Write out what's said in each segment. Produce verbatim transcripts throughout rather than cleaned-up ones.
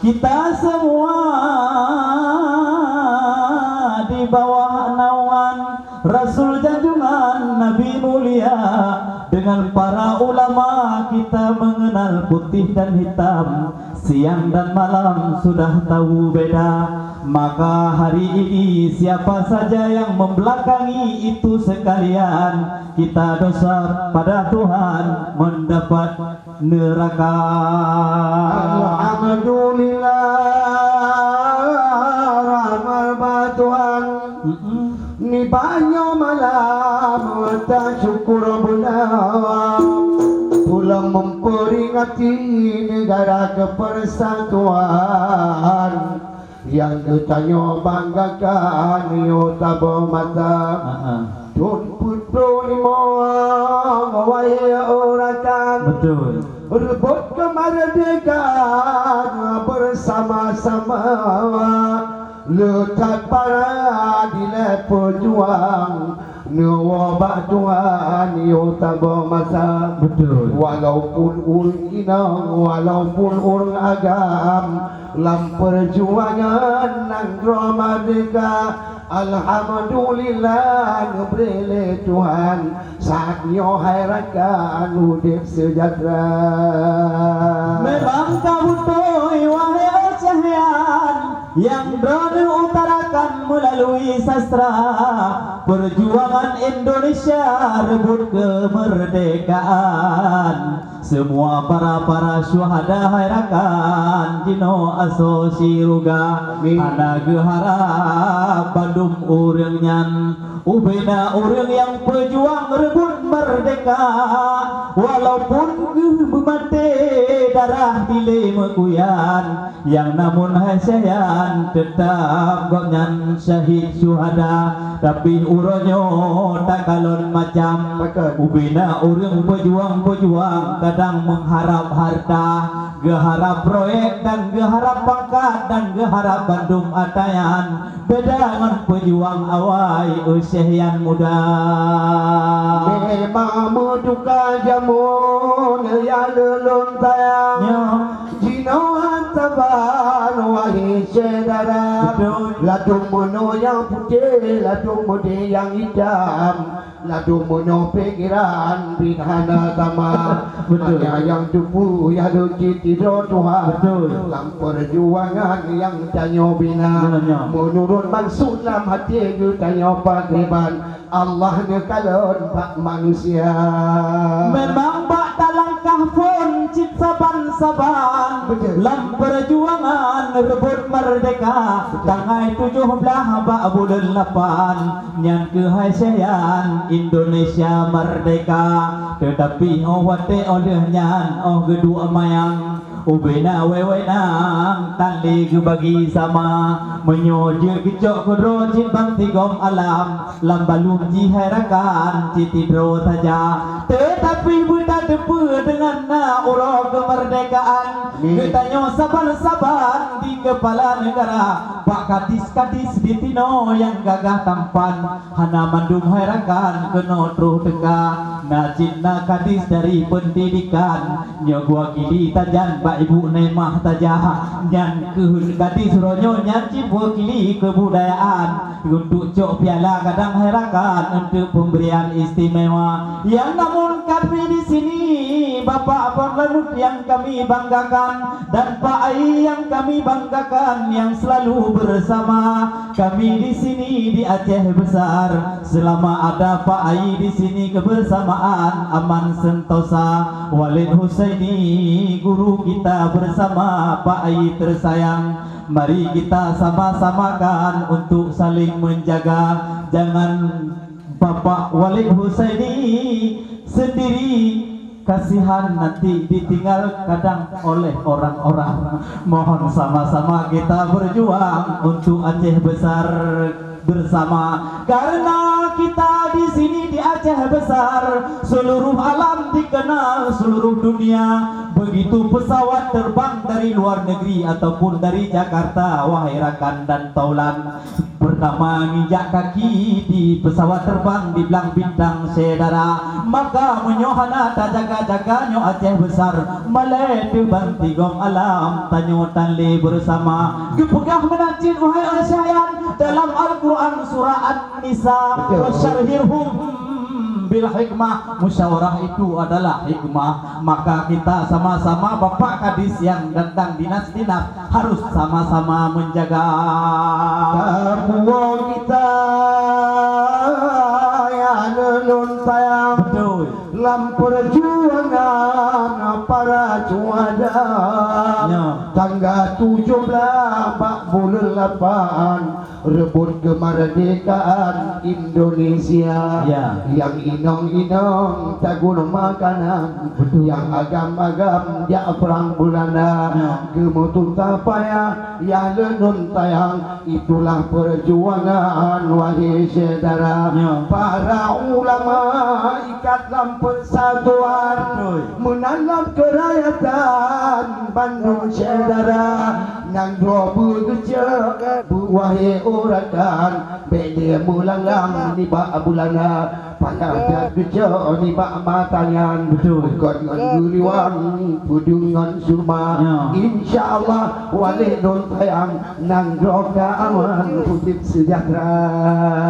Kita semua di bawah naungan Rasul junjungan Nabi mulia, dengan para ulama kita mengenal putih dan hitam, siang dan malam sudah tahu beda. Maka hari ini siapa saja yang membelakangi itu sekalian, kita dosa pada Tuhan mendapat neraka. Alhamdulillah, rahmat bak Tuhan. Mm-mm. Nibak nyoe malam, tasyukur beuna. Ulôn memperingati negara kepersatuan. Nyang geutanyoe banggakan yoh saboh masa. Ha, ha. Thôn peuet plôh limong, wahé rakan. Betul. Rebut kemerdekaan bersama-sama. Le that para dilèe peujuang. Neuwoe bak Tuhan yoh saboh masa. Betul. Walaupun ureueng inong, walaupun ureueng agam, lam peujuangan nanggroe merdeka, alhamdulillah, geubri lé Tuhan, saat nyoe hai rakan udép sejahtera. Memang ka beutôi, wahé Aceh nyan, nyang droeneuh utarakan meulalu sastra, perjuangan Indonesia rebut kemerdekaan. Semua para-para syuhada hai rakan jinoe asoe syeuruga. Amin. Hana geuharab bandum ureueng nyan ubena ureueng nyang peujuang rebut merdeka, walaupun geuh beumaté darah dilèe meukuyan. Nyang namun hai syayan, teutap gobnyan syahid syuhada. Tapi uroe nyoe takalon macam, ubena ureueng peujuang-peujuang kadang meuharab harta, geuharab proyek dan geuharab pangkat dan geuharab bandum ata nyan. Beda ngon peujuang awai, Syekh Yan Muda. Memang meuduka jameun ya lôn sayang. Nyoe. Jinoe han saban wahé syedara. Betul. Ladôm meunoe nyang putéh, ladôm meudeh nyang itam. Ladôm meunoe pikiran pih hana sama. Betul. Hanya nyang teupeu ya lôn cit sidroe Tuhan. Betul. Lam peujuangan nyang tanyoe bina. Betul, nyoe. Meunurot maksud lam até geutanyoe pakriban. Allah neukalon bak manusia. Memang bak talangkah phon cit saban-saban. Betul. Lam peujuangan rebut merdeka. Betul. Tanggai tujoh blaih bak buleuen lapan. Nyan keuh hai syayan Indonesia merdeka. Teutapi 'oh watèe 'oh lheueh nyan 'oh geuduek mayang. Ubena wewenang tan lé geubagi sama. Meunyoe jeuet geucok keudroe cit bansigom alam, lam balum jih hai rakan cit sidroe saja. Teutapi beutateupeue deungon na uroe keumeurdekaan. Amin. Geutanyoe saban-saban di keupala neugara, bak kadis-kadis di sinoe nyang gagah tampan. Hana mandum hai rakan keunoe troh teuka. Na cit na kadis dari pendidikan, nyoe geuwakili tajan bak Ibu Naimah saja. Nyan keuh kadis uroe nyoe nyan cit meuwakili keubudayaan untuk cok piala kadang hai rakan untuk pemberian istimewa. Nyang namun kami di sini, Bapak Panglanut nyang kami banggakan, dan Pak Ai nyang kami banggakan nyang selalu bersama kami di sini di Aceh Besar. Selama ada Pak Ai di sini kebersamaan aman sentosa. Walid Husaini guru kita bersama Pak Ai tersayang. Mari kita sama-samakan untuk saling menjaga. Jangan Bapak Walid Husaini sendiri kasihan nanti ditinggal kadang oleh orang-orang. Mohon sama-sama kita berjuang untuk Aceh Besar bersama. Karena kita di sini di Aceh Besar, seluruh alam dikenal seluruh dunia. Begitu pesawat terbang dari luar negeri ataupun dari Jakarta, wahai rakan dan taulan, ber- Sama nginjak kaki di pesawat terbang di blang bintang syedara. Maka meunyoe hana tajaga-jaga nyoe Aceh besar, malée teuh bantigom alam tanyoe tan lé bersama. Geupeugah meunan cit wahai Al-Syayan dalam Al-Quran surah An-Nisa, betul, "Wa syarhirhum bil hikmah." Musyawarah itu adalah hikmah. Maka kita sama-sama Bapak Kadis yang datang dinas-dinas harus sama-sama menjaga. Kapuo kita ya lôn sayang. Betul. Lam perjuangan para syuhada. Ya. Tanggal tujuh belas bak buleuen lapan, rebut kemerdekaan Indonesia. Ya. Nyang inong-inong tagun makanan. Betul. Nyang agam-agam jak perang Belanda. Ya. Geumeututa payah ya lôn sayang. Itulah perjuangan wahai syedara. Ya. Para ulama ikat lam persatuan. Betul. Meunan lam keurakyatan bandum syedara. Nanggroe beugeucok, beuwahé urakan, bék lé meulanglang nibak Belanda. Payah that geucok nibak mata nyan. Betul. Bukon ngon geuriwang, peudeueng ngon seuma. Ya. Insya Allah, waleh lôn sayang, nanggroe ka aman, udeb sejahtera.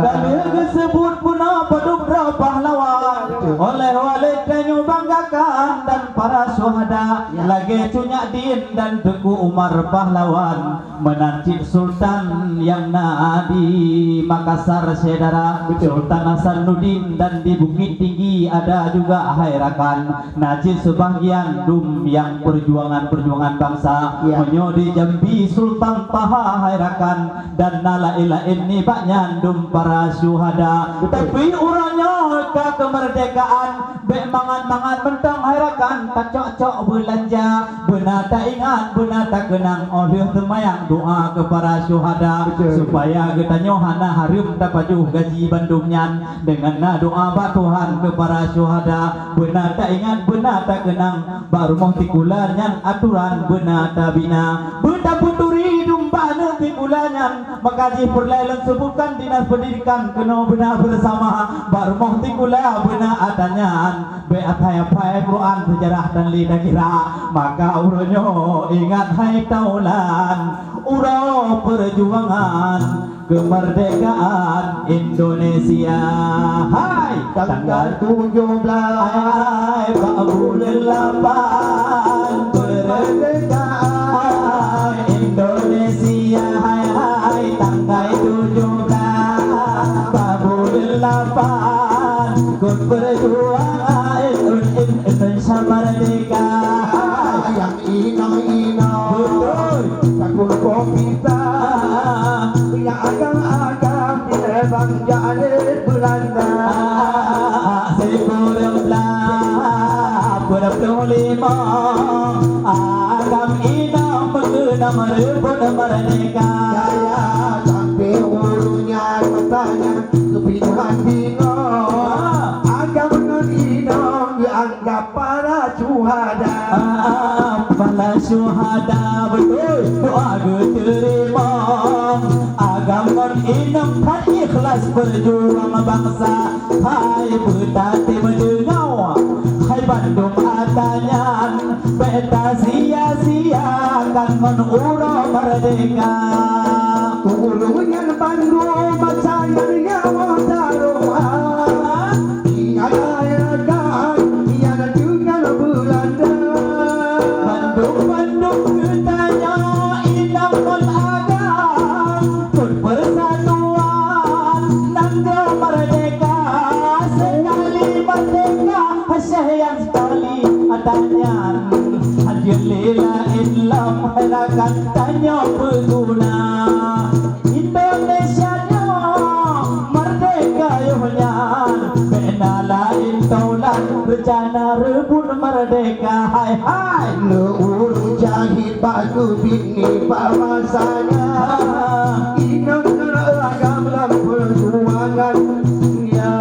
Dan lheueh geuseubut puna padub droe pahlawan, betul, oleh waleh tanyoe banggakan dan para syuhada, ya, lagée Cut Nyak Dien dan Teuku Umar pahlawan. Meunan cit sultan nyang na di Makassar, syedara. Betul. Sultan Hasanuddin, dan di Bukit Tinggi ada juga, hai rakan. Na cit sebahagian dum nyang perjuangan-perjuangan bangsa. Ya. Meunyoe di Jambi Sultan Taha, hai rakan, dan na laén-laén nibak nyan dum para syuhada. Betul. Tapi uroe nyoe ka kemerdekaan, bék mangat-mangat mantong, hai rakan, tacok-cok beulanja. Beuna taingat, beuna takeunang, óh lheueh seumayang doa keu para syuhada. Betul. Supaya geutanyoe hana hareuem tapajoh gaji bandum nyan. Deungon na doa bak Tuhan keu para syuhada. Beuna taingat, beuna takeunang, bak rumoh sikula nyan atoran beuna tabina. Beutapeuturi dum bak aneuk sikula nyan. Maka jih peureulée lôn seubutkan dinas pendidikan keunoe beuna bersama. Bak rumoh sikula beuna atra nyan. Bék aphai-aphai Quran, seujarah dan lé takira. Maka uroe nyoe ingat hai taulan, uroe perjuangan kemerdekaan Indonesia. Hai, tanggal tujoh belas, hai, bak buleuen lapan, kemerdekaan Indonesia. Hai, hai, tanggal tujoh belas, bak buleuen lapan, kon perjuangan Indonesia merdeka. Nyang inong-inong, betul, takut covid, nyang agam-agam dilebang jak lé Belanda. Sikureueng blah peuet ploh limong, agam inong meukeunong reubot merdeka. Jaya sampai ureueng nyan tanya keupinuhan bingung. Agam ngon inong geuanggap para syuhada. Ah, para syuhada, beutôi doa geuteurimong. Agam ngon inong that ikhlas peujuang bansa. Hai beutatém deungoe, hai bandum ata nyan, bék tasia-siakan ngon uroe merdeka. Ureueng nyan bandum masa nyan nyawa taruhan. Ingat hai rakan, nyan deungon Beulanda. Bandum-bandum geutanyoe inong ngon agam, kon persatuan nanggroe merdeka. Sekali merdeka, syeh nyang sekali ata nyan. Hadirin laén lam rakan tanyoe peuguna. Indonesia nyoe merdeka yoh nyan, bék na laén taulan reuncana reubot merdeka. Hai, hai. Lé ureueng jahét bak keubiet nibak masa nyan. Inong ngon agam lam peujuangan. Ya,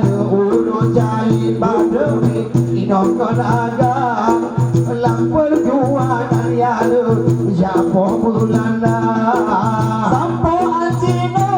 lé ureueng jahét bak keubiet inong ngon agam lam peujuangan. Ya, lé jak poh Beulanda. Sampoe Aceh nyoe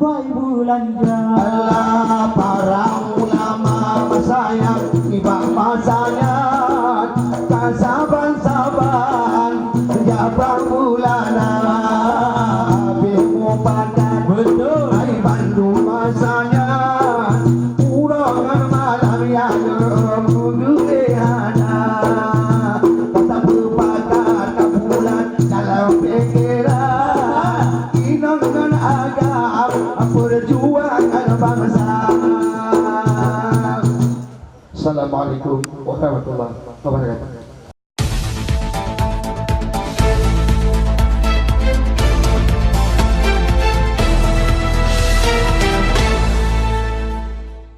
Pai beulanja. Alah, para ulama masa nyan nibak masa nyan ka saban-saban jak bak bulan habéh mupakat. Betul. Hai bandum masa nyan, uroe ngon malam nyang meudeuh hana. Ka tapeupakat ka bulan dalam pikeran. Inong ngon agam perjuangan bangsa. Assalamualaikum warahmatullahi